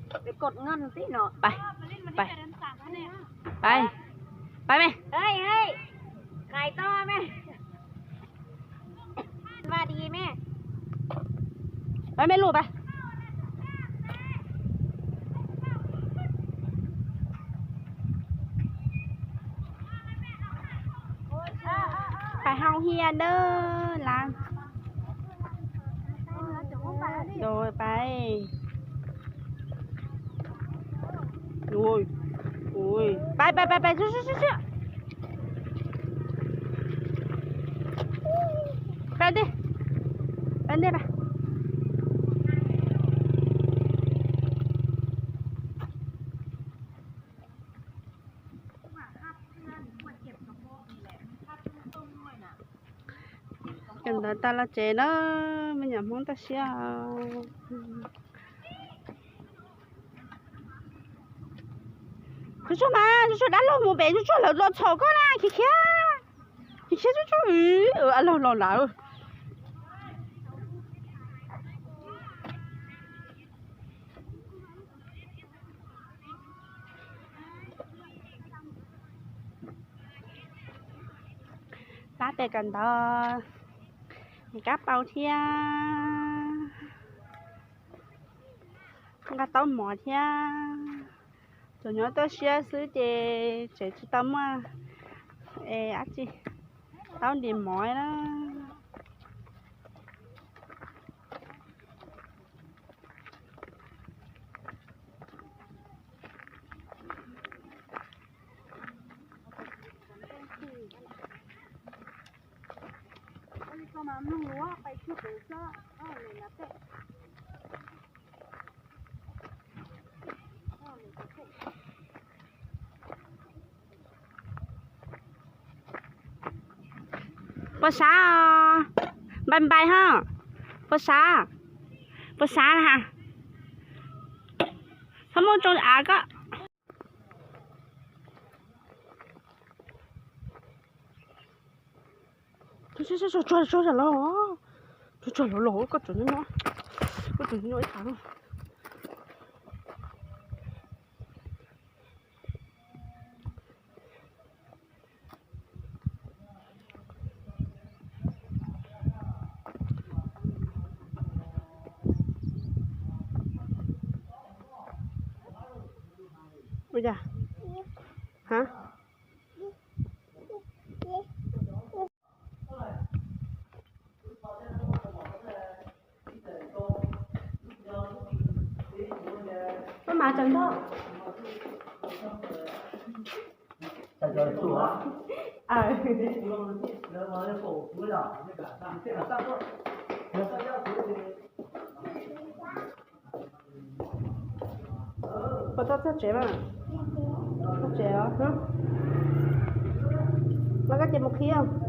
Pais, pais, pais, pais me. Hais tau me. Pais me lus pais. Pais hau hia dawb las. Rồi pais. Ui, ui. Pais, pais, pais, pais, sub, sub, sub, sub. Pais ntej. Pais ntej pais. Cov ntawd tau los tsev na, me nyuam Hmoob toj siab. Tsuag tsuag mas, tsuag tsuag dab laug mus pem, tsuag tsuag lawv los txhom koj na, khiav khiav. Khiav khiav tsuag tsuag, a laug los lawm. Pab pem kawm ntawv, kab paus thiab, nqa taub mov thiab. Tsuas nyob toj siab xwb ces tseem tsis tau muaj es dab tsi, taub ntim mov na. Puas sab os? Npai npai ho. Puas sab? Puas sab na ha? Txhob muab tsoo av koj. Tsuag tsuag los, tsuag tsuag los los, koj tseem nyob, koj tseem nyob ib qho. Ua cas? Hab? Koj mas tsaws ntog. Puas tau txog tsev mas? Txog tsev os. Los koj ces mus qhib.